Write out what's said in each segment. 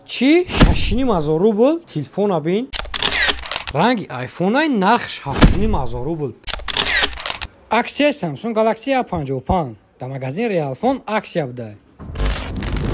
Чӣ? 6500 рубл телефона бин. Ранги айфонай, нархш 7500 рубл. Аксияи Samsung Galaxy A55 дар магазин Realfon аксия буда.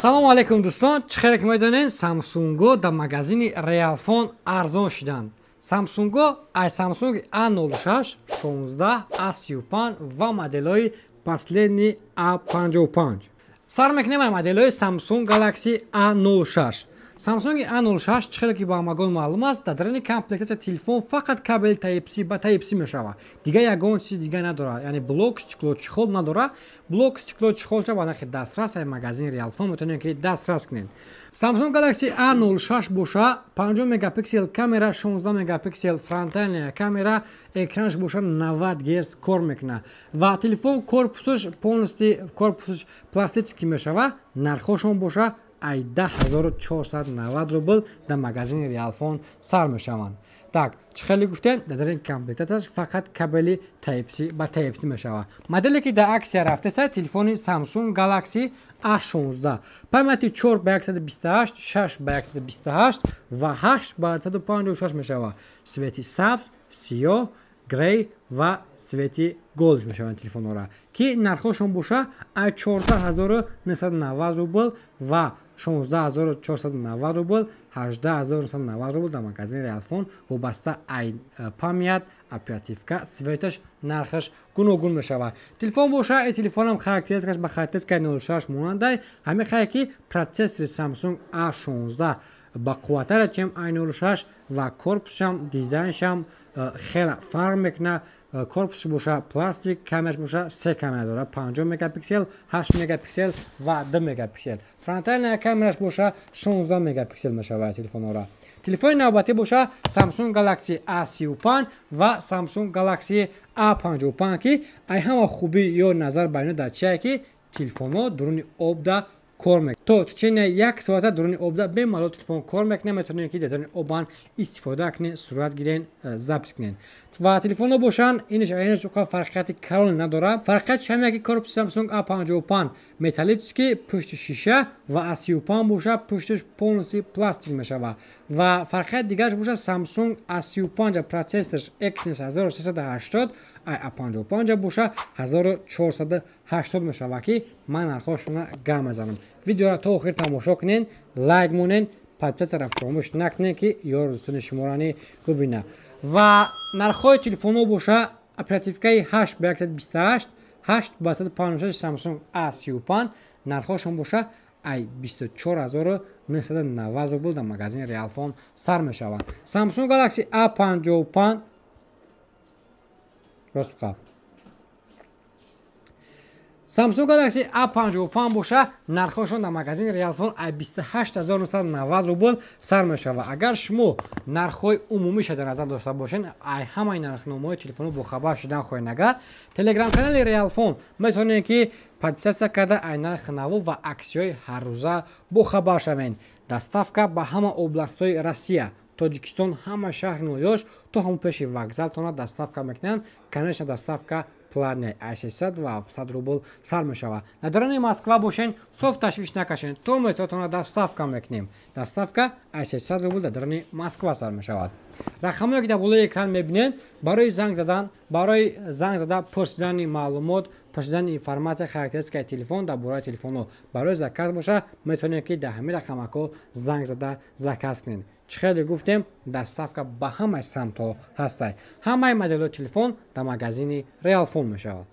Салому алейкум, дӯстон. Чӣ хеле ки медонед, Samsung-о дар магазини Realfon арзон шиданд. Samsung-о ай Samsung A06, 16, A35 ва моделҳои последний A55. Сар мекунем ай моделҳои Samsung Galaxy A06. Samsung A06, чӣ хеле ки ба ҳамагон маълум аст, дар даруни комплектатсия телефон фақат кабели Type-C ба Type-C мешавад. Дига ягон чизи дига надорад, яъне блок, стекло, чехол надорад. Блок, стекло, чехолча ба нархи дастрас ай магазини Realfon метавонед ки дастрас кунед. Samsung Galaxy A06 боша, 50 мегапиксел камера, 16 мегапиксел фронтальная камера, экранаш боша 90 Гц кор мекунад ва телефон корпусаш полностью корпусаш пластический мешавад. Нархошон боша ай 10 490 рубл дар магазини Realfon сар мешаванд. Так, чӣ хеле гуфтем, дар дарин комплектаташ фақат кабели Type-C ба Type-C мешавад. Моделе ки дар аксия рафтеса, телефони Samsung Galaxy A16, памяти 4 ба 128, 6 ба 128 ва 8 ба 156 мешавад. Цвети сабз, сиёҳ, грей ва цвети голд мешаванд телефонҳоро, ки нархҳошон боша ай 14 990 рубл ва 16 490 рубл, 18 990 рубл дар магазини Realfon. Вобаста ай память, оперативка, цветаш нархаш гуногун мешавад. Телефон боша, э телефонам характеристикаш ба характеристикаи 06 монандай. Ҳамин хае ки процессори Samsung A16 ба қувваттара, чем A06, ва корпусшам, дизайншам хеле фарқ мекунад. Корпусш боша пластик, камераш боша се камера дорад: 50 мегапиксел, 8 мегапиксел ва 2 мегапиксел. Фронтальная камераш боша 16 мегапиксел мешавад телефонҳоро. Телефони навбатӣ боша Samsung Galaxy A35 ва Samsung Galaxy A55, ки ай ҳама хубӣ ё назар ба ино дар чие, ки телефонҳо дуруни обда кор мекунад. То течение як соата дуруни обда бемалол телефон кор мекунад. Метавонед, ки дар дуруни обан истифода кунед, сурат гирен, запись кунед. Ва телефонҳо бошанд, инаш уқа фарқияти калоне надорад. Фарқиятш ҳаме, ки корпуси Samsung A55 металлический, пушти шиша, ва A35 боша, пушташ полностью пластик мешавад. Ва фарқияти дигараш боша, Samsung A35 процессорш Exynos 1380, A55 боша 1480 мешавад, ки ман нархҳошона гап мезанам. Видеоро то охир тамошо кунед, лайк монед, подписатьсяро фаромӯш накунед, ки ёру дӯстони шуморо бубинад. Ва нархҳои телефонҳо боша, оперативкаи 8 ба 128, 8 ба 156 Samsung A35 нархҳошон боша ай 24 990 рубл дар магазини Realfon сар мешаванд. Samsung Galaxy A55 рост қаб. Samsung Galaxy A55 боша, нархҳошон дар магазини Realfon ай 28 990 рубл сар мешавад. Агар шумо нархҳои умумиша дар назар дошта бошед, ай ҳамаи нархномаҳои телефонҳо бохабар шудан хоҳед, агар телеграм-канали Realfon метавонед, ки подписаться карда, ай нархи наво ва аксияҳои ҳаррӯза бохабар шавед. Доставка ба ҳама областҳои Россия, Тоҷикистон, ҳама шаҳр ноҳияш, то ҳамон пеши вокзалтона доставка мекунанд. Конечно, доставка платная, ай 600 ва 700 рубл сар мешавад. Дар дарони Москва бошен, соф ташвиш накашен, то метротона доставка мекунем. Доставка ай 600 рубл дар дарони Москва сар мешавад. Рақамое ки дар болои экран мебинед, барои занг задан, барои занг зада пурсидани маълумот, пурсидани информатсия, характеристикаи телефон, дар бораи телефонҳо, барои заказ боша, метавонед, ки дар ҳамин рақамакҳо занг зада заказ кунед. Чӣ хеле гуфтем, доставка ба ҳамаи самтҳо ҳастай. Ҳамаи моделҳои телефон дар магазини Realfon мешавад.